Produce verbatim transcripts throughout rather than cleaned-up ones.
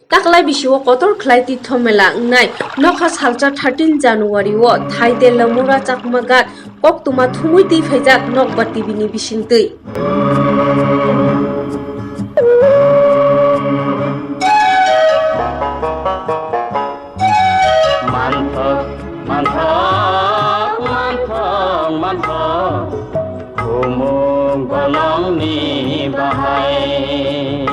Taklai bisio kotor khlai titho mela wngnai nokha salsa thirteen January o Thai Telamura Chakma Ghat koktwma thumwi twi phaijak nokbar T V ni bisingtwi. Manthok, manthok, manthok, manthok, khumuk bolongni bahai.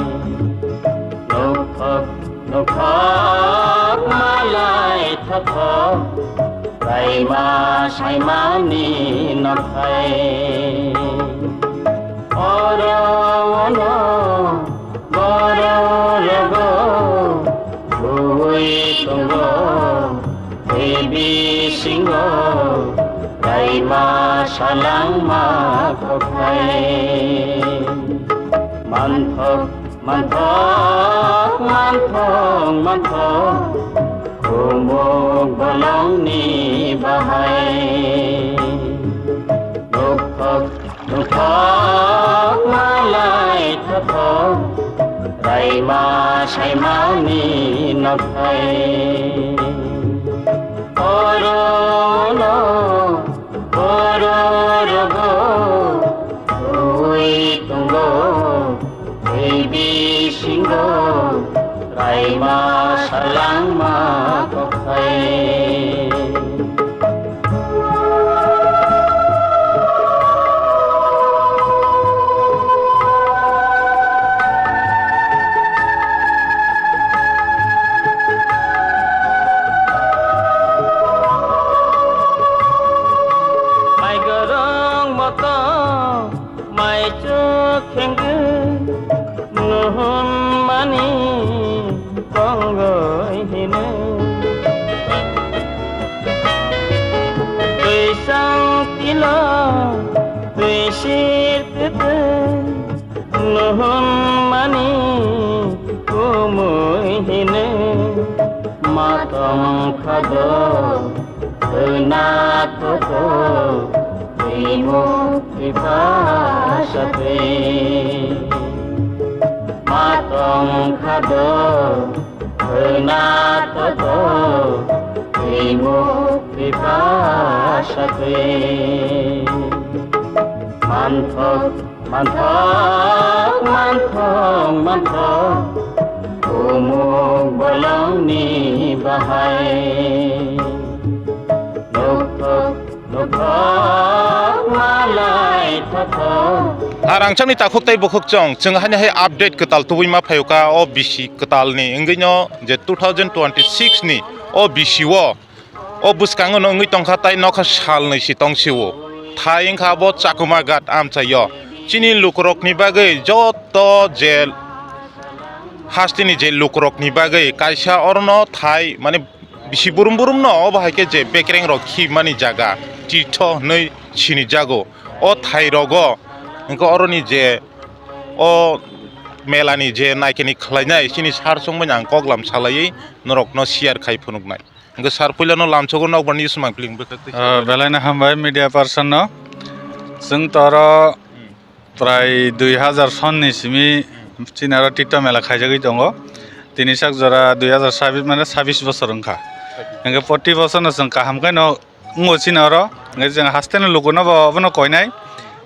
Nokthok, nokthok, malai thothok, raima saimani nokhai. Oro ono Borok rogo thwi tongo, tei bisingo raima salangma kothai. Manthok, manthok, manthok, manthok, khumuk bolongni bahai. Nokthok, nokthok malai thothok, raima saimani nokhai. Oro ono, oro rogo, thwi tongo, tei bisingo, raima salangma kokhai. Mai gorong moto. Mai chuk khengkhe nuhun mani tongoi hino. Twi sang tilo, twi sir tete, nuhun mani kumui hino. Matong khado, khna toto, twi muk twi pasa twi. Matong khado, khna toto, twi muk twi pasa twi. Manthok, manthok, manthok, manthok, umuk bolongni bahai. Nokthok, nokthok, malai thothok. A rangchakni takhuk tei bukhuk chwng, chwng haini hai update kwtal tubui ma phaio ka o bisi kwtalni wngwi no je two thousand twenty-six ni o bisi o. O bwskango no wngwi tongkha tai nokha salnwi si tong sio. Thai wngkha abo Chakuma Ghat amchaio. Chini lukurokni bagwi joto je hasteni je lukurokni bagwi kaisa orono thai mane bisi burum burum no obo hai khe je bekreng rok khimani jaga tirtho hinwi sinijago. O thai rogo hwnkhe oroni je o melani je naikeni khlainai chini sar chongmani ang koklam salaiwi norokno share khai phunuknai. Hwnkhe sir, puilano lamsogo nokbar ni swmai pling bwkhak tei Ah, sir. Belai no hambai media person no. Chwng toro Hmm. prai dui hazar son ni simi Hmm. chini aro Tito mela khaijagwi tongo. Tini sak jora dui hazar sabis mane sabis bosor wngkha. Sabis. Hwnkhe proti bosor no chwng kaham khe no wngo chini oro. Hwnkhe chwng haste no luku no bo obono koinai.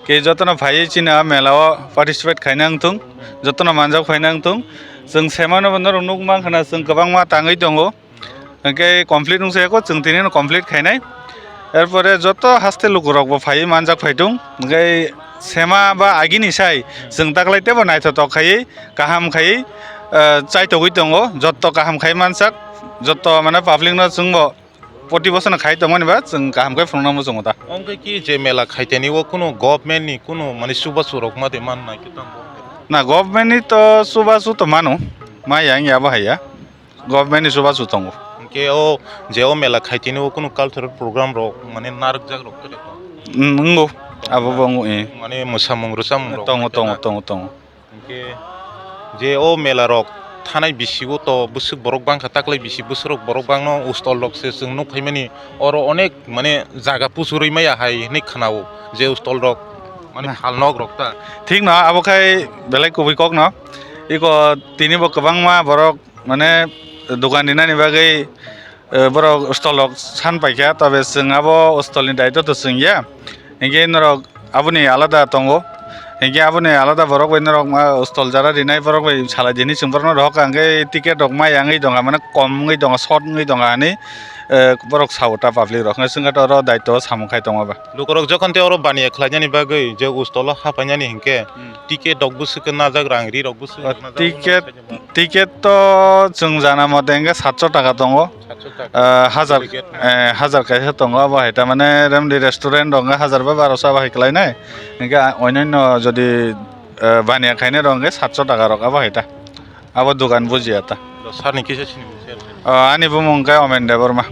Ke jotono phaiwi chini a mela o participate khaina wngthung. Jotono manjak phaina wngthung. Chwng semano bo norok nukmankha na chwng kwbangma tangwi tongo. Hwnkhe complete wngse ko chwng tini no complete khainai. Erpore joto haste lukurok bo phaiwi manjak phaitung. Hwnkhe sema ba agini sai chwng taklai tebo naithotok khaiwi kaham khaiwi, eh, chaitogwi tongo. Joto kaham khai mansak, joto mane public no chwngbo poti bosono khai tongmani ba chwng kaham khe phunukna muchungo da. Hwnkhe ki je mela khaiteni o kunu government ni kunu mane chubachu rok ma de man nai khe tamo? Na, government ni to chubachu to mano, ma yang ya bo haiya. Government ni chubachu tongo. Hwnkhe o je o mela khaitini o kunu cultural program rok mane narwkjak rok khe tong? Mm, wngo. Abo bo wngo, eh. Mane mwsamung rwsamung rok Tongo, khe tongo, na? Tongo, tongo. Hwnkhe je o mela rok thanai bisi o to bwswk borok bangkha, taklai bisi bwswk rok borok bangno ustol rok se chwng nuk phaimani oro onek mane jaga puchurwi maya hai hinwi khwnao je ustol rok mane Na. Phal nok rok ta. Thik no, abo khai belai kubui kok no. Iko tini bo kwbangma borok mane dogan rinani bagwi, eh, borok stol rok san paikha, tobe chwng abo stol ni daitw to chwng ya, hinkhe norok aboni alada tongo, hinkhe aboni alada borok bai norok ma stol jara rinai borok bai salai di hinwi chwng borokno rohor kha, hinkhe ticket rok ma yangwi tongkha, mane kom wngwi tongkha, short wngwi tongkha hinwi, eh, borok sao ta public rok, hinkhe chwng khe oro daitw samung khai tongo ba. Lukurok jokhon tei oro baniya khlainani bagwi je ustolo hapainani hinkhe Hmm. ticket rok bwswk khe najak, rang ri rok bwswk O, khe najak, ticket, omo khainwi ma. Ticket to chwng jana mote hinkhe satso taka tongo. Satso taka. Ah, hajar, Delegate. Eh, hajar kaisa tongo abo hai ta mane remdi restaurant rok hinkhe hajar ba baroso abo hai khlainai. Hinkhe onyoino jodi, eh, baniya khainai rok hinkhe satso taka rok abo hai ta. Abo dogan bujiya ta. Sir ni kisa sini mung sir. Ah, ani bumung hinkhe Omen Debbarma.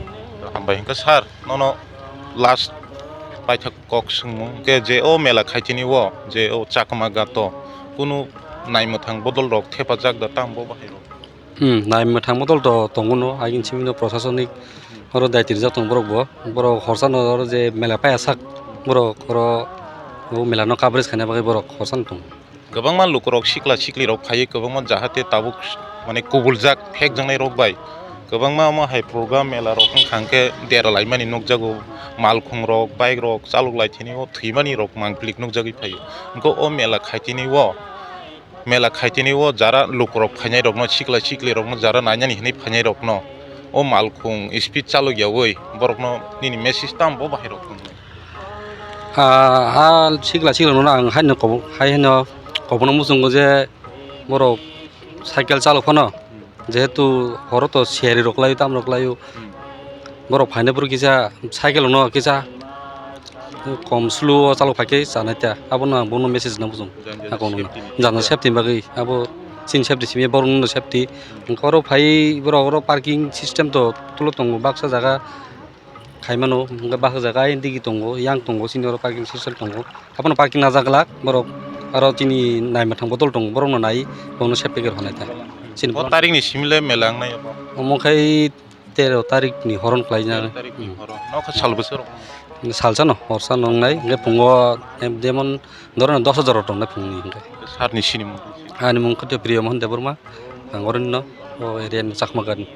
Hambai hinkhe sir. Nono last paithak kok swngmung khe je o mela khaitini o je o Chakma Ghat o kunu naimwthang bodol rok thepajak da tamo bo bahai rok? Hmm, naimwthang bodol to tongo no, agin simi no prosasonik oro daiti rijak tongo borok bo. Borok horsa no oro je mela paiya sak borok oro o mela no coverage khaina bagwi borok horsa no tongo. Kwbangma lukurok sikla siklirok phaiwi kwbangma jahate tabuk mane kubuljak phekjaknairok bai kwbangma omo hai program melarok wngkha hwnkhe dera laimani nukjago, malkhungrok, bike rok chalok lai thini o thwimanirok mangpili nukjagwi phaio. Hwnkhe o mela khaitini o, mela khaitini o jara lukurok phainairokno sikla siklirokno jara nainani hwnwi phainairokno o malkhung speed chalokyawi borokno nini message tamo bo bahairok tongo. Ah, ah, sikla siklirokno ang haino kobo-, hai haino kobono muchungo je borok cycle chalok phano, jehetu horo to siyari rok lai, tam rok lai, Hmm. borok phaina phuru kisa cycle rokno kisa kom slow o chalok phaikhe chanai ta, abono ang bono message rwna muchung. Jani jani Ako nung safety ni jana bagwi. Safety ni bagwi, abo chini safety simi borok nungno safety. Hwnkhe oro phai borok oro parking system to tulo tongo baksa jaga. Khaimano, hwnkhe baksa jaga ayang digi tongo, yang tongo, sini oro parking system tongo. Abono parking najak glak, borok aro chini naimwthang bodol tongo, borokno nai, bono safety khe rwnai ta. Chini O borok tarikni simile mela wngnai abo? Omo khai tero tarikni horon khlaina. Tero tarikni Hmm. horon. Nokha sal bwswk rok? Salsano, horsano wngnai, hwnkhe phungo, em, jemon, Doro no dos hajar rok tongnai phungni hwnkhe. Sir ni sini mung? Ani mung khe Priya Mohan Debbarma, ang oro no o area ni Chakma Ghat ni.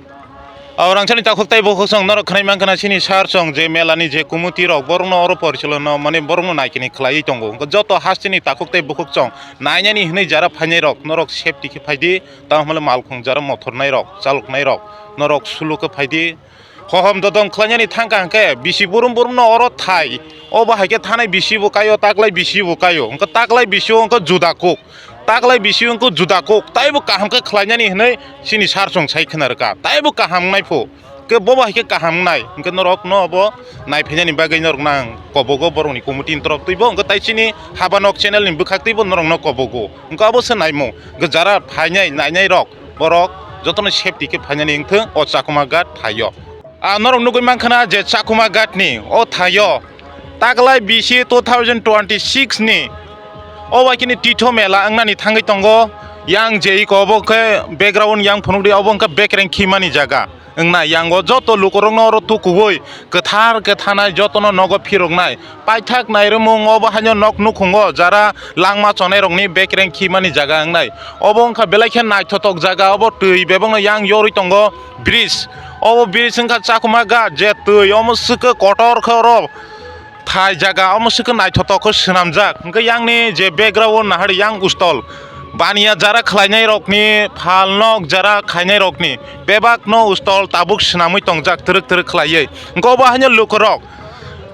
O rangchakni takhuk tei bukhuk song norok khwnai mankha na sini sir song je mela ni je committee rok borok no oro porichalona mane borok no naikini khlaiwi tongo. Hwnkhe joto haste ni takhuk tei bukhuk song nainani hwnwi jara phainai rok norok safety khe phaidi, tamo hwnle malkhung jara mothor nai rok, chalok nai rok norok sulu khe phaidi. Hohom dodom khlainani thangkha hwnkhe bisi burum burumno oro thai. Obo hai khe thanai bisi bo kaio, taklai bisi bo kaio. Hwnkhe taklai bisi o hwnkhe juda kuk. Taklai bisi o hwnkhe juda kuk. Taibo kaham khe khlainani hwnwi chini sir song sai khna rwkha. Taibo kaham wngnai phu. Khe bobo hai khe kaham wngnai. Hwnkhe norokno obo naiphainani bagwi norokno ang kobogo borokni committee ni torok twibo. Hwnkhe tai chini Habanok channel ni bwkhak twibo norokno kobogo. Hwnkhe abo se naimung. Hwnkhe jara phainai, nainai rok. Borok jotono safety khe phainani wngthung o Chakma Ghat thaio. Ah, norok nugwi mankha na je Chakma Ghat ni o thaio taklai bisi two thousand twenty-six ni o bai kini Titho mela wngnani thangwi tongo. Yang je iko obo khe background yang phunukdi obo wngkha bekreng khimani jaga wngnai. Yang o joto lukurokno oro tukuwi kwthar khe thanai jotono nogo phiroknai. Paithak nairwmung obo haino nok nukhungo jara langma chonairokni bekreng khimani jaga wngnai. Obo wngkha belai khe naithotok jaga, obo twi bebakno yang yorwi tongo bridge. Obo bridge wngkha Chakma Ghat je twi omo swkhe kotor khe oro thai jaga, omo swkhe naithotok khe swnamjak. Hwnkhe yangni je background o nahari yang ustol baniya jara khlainairokni phalnok jara khainairokni bebakno ustol tabuk swnamwi tongjak twrwk twrwk khlaiwi. Hwnkhe obo haino lukurok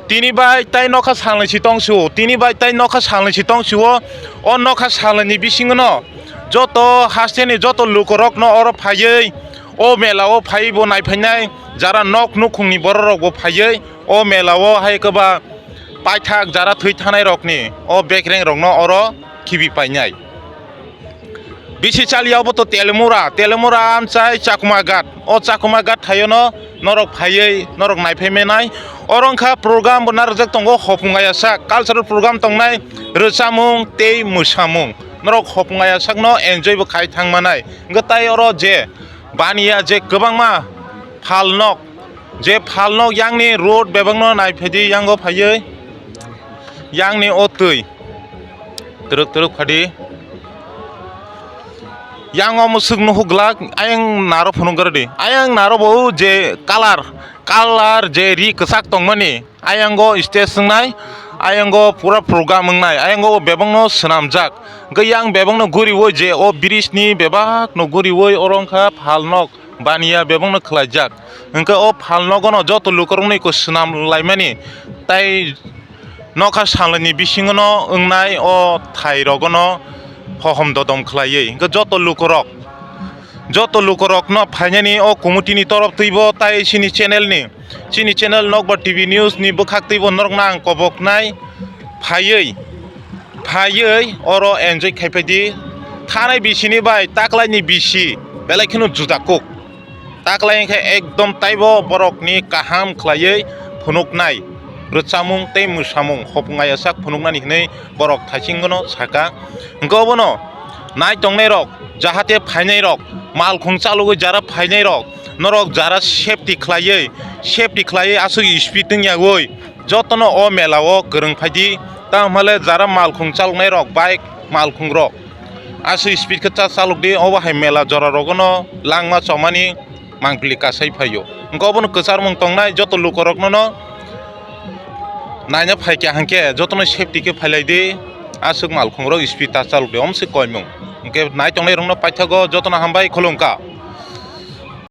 Tini bai tai nokha salnwi si tong sio, tini bai tai nokha salnwi si tong sio, o nokha salnwini bisingo no joto hasteni joto lukurokno oro phaiwi o mela o phaiwi bo naiphainai, jara nok nukhungni bororok bo phaiwi o mela o hai kwba paithak jara thwi thanai rokni o bekreng rokno oro khibi painai. Bisi chaliya obo to Telemura, Telemura amchai Chakma Ghat. O Chakma Ghat thaiono norok phaiwi norok naiphai manai. Oro wngkha program bo narwkjak tongo, hopung ayasak cultural program tongnai, rwchapmung tei mwsamung. Norok hopung ayasakno enjoy bo khai thang manai. Hwnkhe tai oro je baniya je kwbangma phalnok, je phalnok yangni road bebakno naiphedi yango phaiwi yangni o twi twrwk twrwk phadi. Yang o musuk nuhuk glak, ayang naro phunuk gra di. Ayang naro bo je color, color je ri kwchak tongmani, ayang o stage wngnai, ayang o pura program wngnai, ayang o bebak no swnamjak. Hwnkhe yang bebak no guriwi je o bridge ni bebak no guriwi oro wngkha phalnok baniya bebak no khlaijak. Hwnkhe o phalnogo no joto lukurok no eko swnam laimani tai nokha salni bisingo no wngnai o thai rogo no hohom dodom khlaiwi. Hwnkhe joto lukurok, joto lukurok no phainani o committee ni torop twibo tai chini channel ni, chini channel Nokbar T V News ni bwkhak twibo norok no ang koboknai phaiwi, phaiwi oro enjoy khai phaidi. Thanai bisini bai taklaini bisi belai kheno juda kuk. Taklai wngkhe ekdom taibo borokni kaham khlaiwi phunuknai rwchapmung tei mwsamung hopung ayasak phunuknani hwnwi borok thaisingono saka. Hwnkhe obono nai tongnairok, jahate phainairok, malkhung chalogwi jara phainairok, norok jara safety khlaiwi, safety khlaiwi aswk speed wngyawi jotono o mela o kwrwng phaidi. Tamo hwnle jara malkhung chaloknairok, bike malkhungrok aswk speed khe cha chalokdi, obo hai mela jora rogono langma chomani mangpili kasai phaio. Hwnkhe obono kwcharmung tongnai joto lukurokno no naina phaikha hwnkhe jotono safety khe phailaidi, aswk malkhungrok speed ta chalokdi, omswk koimung. Hwnkhe nai tongnairokno paithago jotono hambai khulumkha.